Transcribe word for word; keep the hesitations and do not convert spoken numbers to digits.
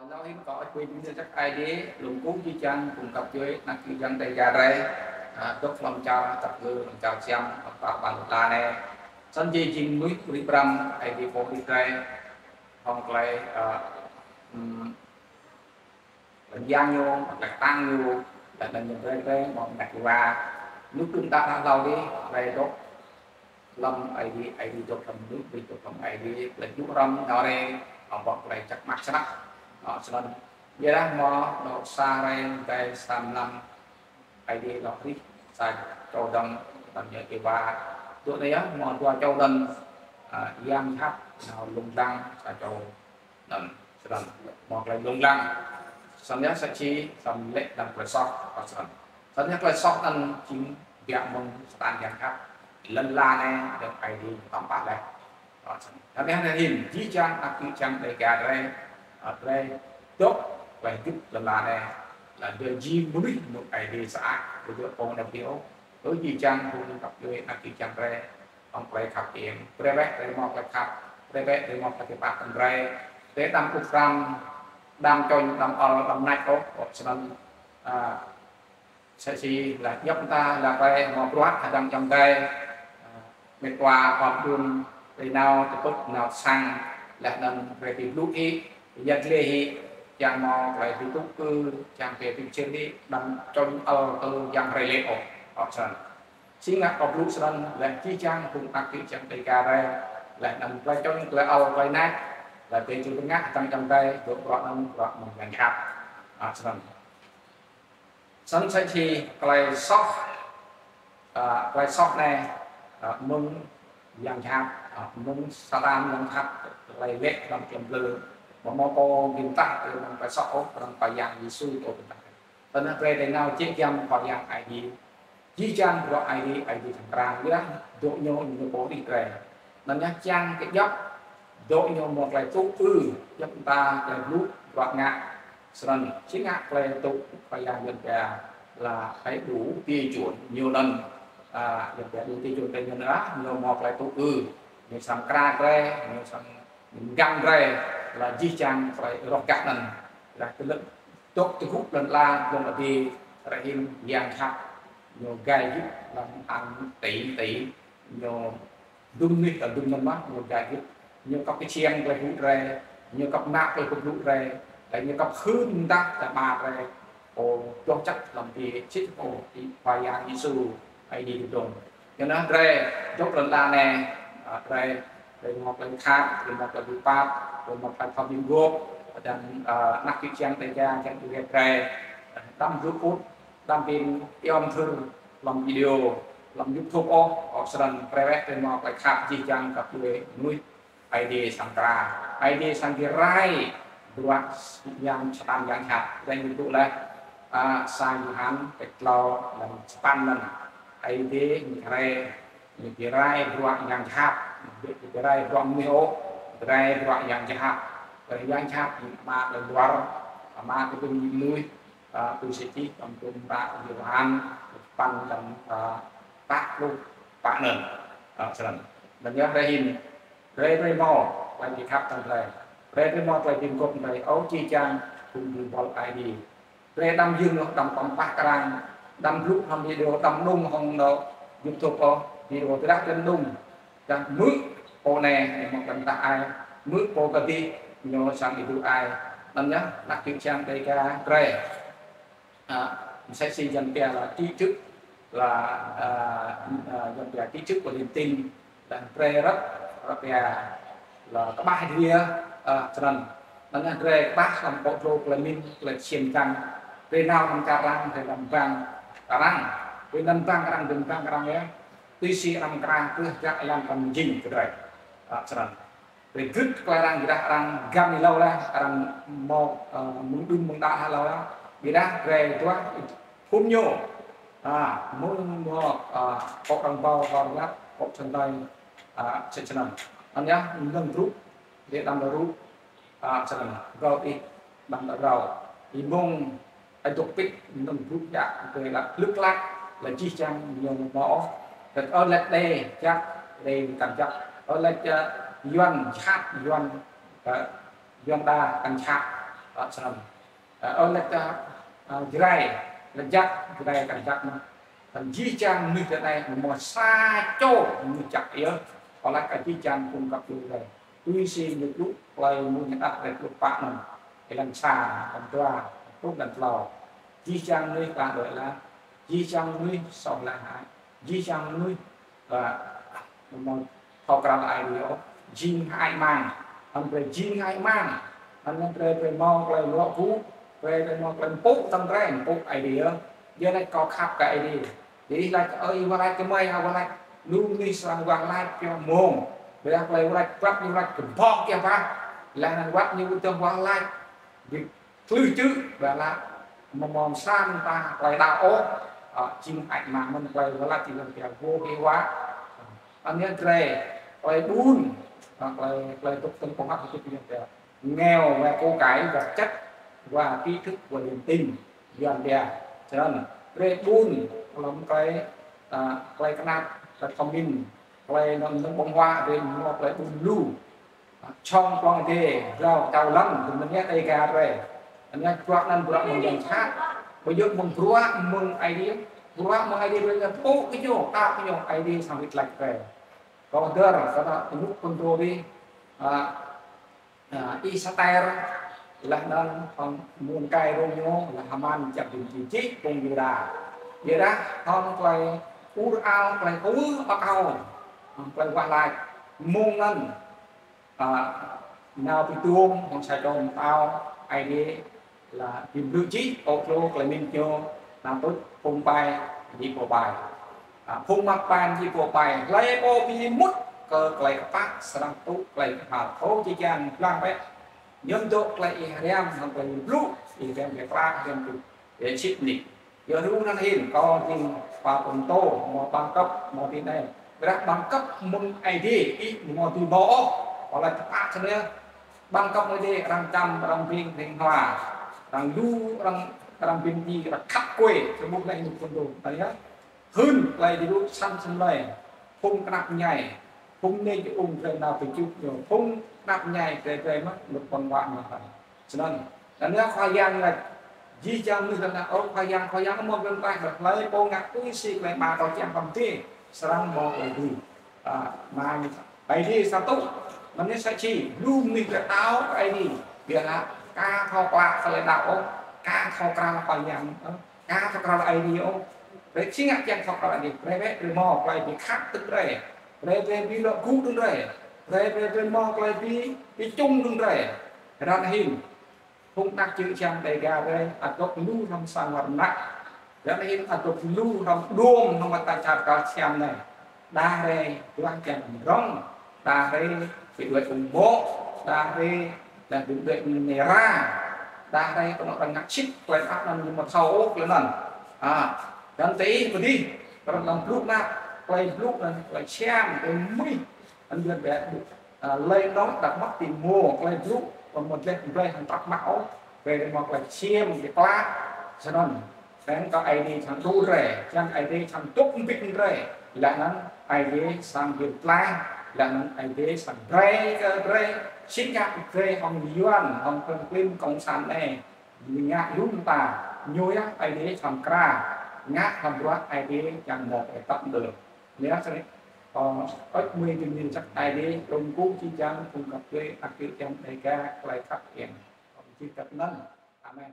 Hlâo hĭn kâo ăt bi mni jăk Aê Diê, lŏ kkuh jih jang phung găp djuê anak čô jing Dega drei, a, dôk hlăm čar Dap Kngư, hlăm čar Siam, hlăm čar Ƀuôn Ala anei. Snăn jih jing mnuih ƀrư̆ brăm Aê Diê pô hrih drei, hŏng klei, a, hm, klei myang ñu, klei ktang ñu, leh anăn ñu brei drei mâo mngač êwa. Ñu kưm ta hlâo dih, drei dôk hlăm Aê Diê, Aê Diê dôk hlăm ñu, drei dôk hlăm Aê Diê, klei blŭ hrăm nao rei, hŏng boh klei jăk mơak snăk. Ơ, snăn, ƀiădah mâo, nao sa rei, drei sa mlam, Aê Diê lŏ hrih, sa čô dơ̆ng, dơ̆ng ñu êwa. Dôk anei yơh, mâo dua čô dơ̆ng, a, yang jhat, nao lông dlăng, sa čô anăn, snăn, mâo klei lông dlăng. Snăn yơh sa čô, snăn lĕ dơ̆ng klei soh, ơ, snăn. Snăn yơh klei soh anăn jing biă mơ̆ng Satan yang jhat. Lăn ala anei, dơ̆ng Aê Diê tăm pah leh. Ơ, snăn. Snăn yơh hĭn, jih jang anak čô jing Dega drei, a, drei dôk, klei hdĭp lăn ala anei. Leh drei jing mnuih, mnuih Aê Diê sơăi, drei dôk pô anei pô dih ôh. Ơ jih jang phung găp djuê anak čô jing drei, hŏng klei khăp êng. Brei bĕ, drei mâo klei khăp, brei bĕ, drei mâo klei kpă kơ drei. Drei đăm ŭk răm, đăm čŏng, đăm ăl, đăm mngač ôh, ôh, snăn, a, sa čô leh djăp mta leh drei mâo bruă hdơ̆ng ayŏng adei, a, mĭt wa, hŏng đun, drei nao tơpŭt, nao sang, leh anăn drei bi blŭ hĕ, yăl dliê hĕ, čiăng mâo klei bi tŭ ư, čiăng bi bi čĭr hĕ, đăm čŏng ăl kơ yang drei lĕ ôh, ôh, snăn. Si ngă kâo blŭ snăn, leh jih jang phung anak čô jing Dega drei, leh anăn klei čŏng, klei ăl, klei mngač, leh drei čŭn bi ngă hdơ̆ng ayŏng adei, dôk bruă anăn, bruă mơ̆ng yang jhat. Ơ, snăn. Snăn sa čô klei soh, a, klei soh anei, a, mơ̆ng yang jhat, a, mơ̆ng Satan yang jhat, klei lĕ hlăm klei mplư. Amâo mâo pô bi mtah, klei mơ̆ng klei soh ôh, knŏng Khua Yang Yêsu pô bi mtah. Snăn drei, drei nao jih jang Khua Yang Aê Diê. Jih jang bruă Aê Diê, Aê Diê srăng mkra, ƀiădah dôk ñu, ñu pô hrih drei. Anăn yơh čiăng kơ djăp, dôk ñu mâo klei tŭ ư, djăp mta klei blŭ, bruă ngă. Snăn, si ngă klei tŭ Khua Yang Yuăn pia là phải đủ tiêu chuẩn, ñu anăn, a, Yuăn pia đủ tiêu chuẩn, klei ñu anăn, a, ñu mâo klei tŭ ư, ñu srăng mkra drei, ñu srăng mgang drei, leh jih jang klei roh gah anăn. Leh klei dôk tơgŭ lăn ala, dlông adiê, rei hĭn yang jhat, ñu gai gĭt hlăm hàng tỷ tỷ, ñu dŭm mnuih kơ dŭm anăn mơh, ñu gai gĭt. Ñu kăp kčiăng klei blŭ drei, ñu kăp mă klei blŭ drei, leh ñu kăp hưn mdah kơ Ama drei, pô doh jăk hlăm adiê, sĭt pô ti Khua Yang Yêsu, Aê Diê dŭm. Ñu anăn drei, dôk lăn ala anei, a, drei, drei mâo klei khăp, drei mâo klei bi pap, drei mâo klei thâo bi mguôp, leh, a, anak čô jing Dega, jing djuê drei, đăm blŭ ŭt, đăm bi iêu mthưr hlăm video, hlăm YouTube ôh, ôh snăn brei bĕ drei mâo klei khăp jih jang găp djuê mnuih Aê Diê srăng mkra. Aê Diê srăng bi rai bruă yang Satan yang jhat. Drei ƀuh leh, a, sa Yôhan kdrêč tlâo hlăm sa păn anăn. Aê Diê ñu rai, ñu bi rai bruă yang jhat. Ñu bi rai bruă mnuih ôh, bi rai bruă yang jhat. Bruă yang jhat, ñu mă leh luar, mă kơ dŭm mnuih, a, tui si čih hlăm hdruôm hră Yôhan, păn hlăm, a, pă pluh pă anăn. A, snăn. Anăn yơh drei hĭn, drei, drei mâo klei bi khăp hdơ̆ng drei. Drei, drei mâo klei bi mguôp hdơ̆ng drei. Ơ jih jang phung dĭng buăl Aê Diê. Drei đăm yơ̆ng ôh, đăm tăm pah kơ arăng, đăm blŭ hlăm video, đăm nung hŏng nao YouTube ôh, video tơdah drei nung. Dah mơ̆ pô anei, ñu mâo klei mdah ai, mơ̆ pô kơ dih, ñu srăng êdu ai. Anăn yơh, anak čô jing Dega drei. A, msĕ si Yuăn pia là trí thức, là, a, a, Yuăn pia trí thức và niềm tin, là drei răp, răp pia là kƀah dliê, a, snăn. Anăn yơh drei kƀah hlăm pô dlô klei mĭn, klei ksiêm dlăng, drei nao hlăm čar arăng, drei đăm bang arăng, drei đăm bang arăng, đăm bang arăng yơh. Tui si arăng mkra kơ jăk êlan kăm jing kơ drei. A, snăn. Drei gĭt klei arăng, ƀiădah arăng găn êlâo leh, arăng mâo, ơ, mơ̆ng đưm mơ̆ng đă êlâo leh. Ƀiădah drei duah phŭn ñu. A, mơ̆ng mâo, ơ, kŏ arăng ƀâo, ƀâo leh, kŏ čăn tơi, a, sĭt snăn. Anăn yơh, mnơ̆ng brŭ, drei đăm lŏ rŭ, a, snăn. Găl ih, đăm lŏ găl. Ih mơ̆ng Ơ dôk pĭt mnơ̆ng brŭ jăk, drei lăk hlŭk lăk, leh jih jang ñu mâo ôh. Leh ơ leh đei jăk, đei kăn jăk. Ơ leh, ơ, Yuăn jhat, Yuăn, ơ, Yuăn đa kăn jhat. Ơ, snăn. Ơ, ơ, lač, ơ, Jrai, lač jăk, Jrai kăn jăk mơh. Snăn jih jang mnuih ti anei mâo sa čô mnuih jăk yơh. Kâo lač kơ jih jang phung găp djuê drei. Tui si ñu blŭ klei mơ̆ng êdah drei blŭ pă anăn. Êlan sa, êlan dua, truh êlan tlâo. Jih jang mnuih klah đuĕ lač. Jih jang mnuih soh leh hĕ. Jih jang mnuih, ơ, amâo thâo kral Aê Diê ôh, jing hơăi mang. Anăn drei jing hơăi mang. Anăn drei, drei mâo klei luă gŭ, drei, drei mâo klei mpŭ, tăm drei mpŭ Aê Diê. Yơh lač kâo khăp kơ Aê Diê. Diih lač, ơ, wah lač kơ mei, wah lač. Lu mnuih srăng wah lač pioh mông. Ƀiădah klei wah lač, wăt ñu lač kơ boh kiă bah. Leh anăn wăt ñu ƀu dơ̆ng wah lač. Bi klưh čư̆, ƀiădah amâo mâo msĕ mta klei đăo ôh, ơ, jing hơăi mang mơ̆n klei wah lač ti lăn pia gô kê wa. Anăn drei, klei ƀun, ơ, klei, klei dôk tơ̆ng pơmăt hơdip ñu pia. Nghèo về của cải vật chất và tri thức và niềm tin. Yuăn pia. Snăn, drei ƀun, hlăm klei, ơ, klei knap, klei thông minh, klei năng, năng ƀơ̆ng huă, drei mâo klei ƀun lu. Čŏng prŏng dê, rao tao lăng, dŭm anei Dega drei. Anei bruă anăn bruă mơ̆ng yang jhat. Ƀu djŏ mơ̆ng bruă mơ̆ng Aê Diê, bruă mơ̆ng Aê Diê drei pŭ kơ ñu, tao kơ ñu, Aê Diê srăng wĭt lač drei. Kâo hdơr, kơ anôk phŭn dô dih, ơ, ơ, Isater, leh anăn hŏng mơ̆ng kai rông ñu, leh Haman jăk dŭm jih jih phung Yuđa. Ƀiădah hŏng klei ur ao, klei kwưh akâo, hŏng klei wah lač, mơ̆ng anăn, ơ, nao bi tuôm hŏng sa čô mtao Aê Diê lač bi mluk jih, ôk lô klei mĭn ñu, nao tuč phung ƀai, jih pô ƀai. Ơ, phung mă ƀai, jih pô ƀai, hlei pô bi mŭt kơ klei kpă srăng tŭ klei kmhal. Thâo jih jang blang bĕ. Ñŭm dôk klei ih hriăm, hŏng klei blŭ, ih hriăm bi klă, hriăm bi, bi čhĭ nik. Yơh hruê anăn hĭn, kâo jing khua pô mtô, mâo bằng cấp, mâo ti anei. Ƀiădah bằng cấp mơ̆ng Aê Diê, ih mâo ti mâo ôh, kâo lač tơpă snăn. Bằng cấp mơ̆ng Aê Diê, arăng čăm, arăng bing, bing hla. Arăng lu, arăng, arăng bing ji, arăng khăp kuê, srăng ƀuh leh ñu phŭn dô. Tơdah hưn klei djru săn săn lei, phung knap mñai, phung nê jŭ ung drei nao bi čup ñu, phung knap mñai drei drei mơh, luk păng wă mơh. Snăn, anăn Khua Yang lač, jih jang mnuih lač, ơ Khua Yang, Khua Yang amâo bi mtlaih ôh, hlei pô ngă tui si klei Ama kâo čiăng hlăm dih, srăng mâo klei dưi. Ơ, Ama ñu, Aê Diê sa tŭ, anăn ñu sa čô, lu mnuih drei đăo kơ Aê Diê, ƀiădah ka thâo klă klei đăo ôh, ka thâo kral Khua Yang, ơ, ka thâo kral Aê Diê ôh. Drei si ngă čiăng thâo kral Aê Diê, drei wĕ, drei mâo klei bi khăp tŭ drei, drei, drei bi luă gŭ tŭ drei, drei, drei, drei mâo klei bi, bi čŭng tŭ drei. Ară anei hĭn, phung anak čư̆ čhiăng Dega drei, ăt dôk lu hlăm sang war mnă. Ară anei hĭn ăt dôk lu hlăm đuôm hlăm mta čar kal siam anei. Đa drei duah čiăng rŏng, đa drei bi đuĕ ung mô̆, đa drei dah bi đuĕ mnêra, đa drei knŏng arăng ngă čhĭt klei ăt anăn ñu amâo thâo ôh klei anăn. A, dơ̆ng ti ih pô dih, arăng blŭ anăn, klei blŭ anăn, klei siam, klei mĭn, anăn biă biă, a, lei anăn dah mă ti mâo klei blŭ, amâo dleh blei hŏng trăp mă ôh, klei mâo klei siam, klei klă, snăn. Snăn kơ Aê Diê srăng đru drei, čiăng Aê Diê srăng dôk mbĭt drei, leh anăn Aê Diê srăng bi mtlaih, leh anăn Aê Diê srăng brei kơ drei, si ngă drei hŏng Yuăn, hŏng phung klin cộng sản anei, ngă lu mta, ñu yơh Aê Diê srăng mkra, ngă hŏng bruă Aê Diê čiăng mâo klei tăp mđơr. Anei snei, ơ, ơč mui dĭng mĭn jăk Aê Diê, rông kơ jih jang phung găp djuê, anak čư̆ čhiăng Dega, klei khăp êng. Ơ, jih jang anăn. Amen.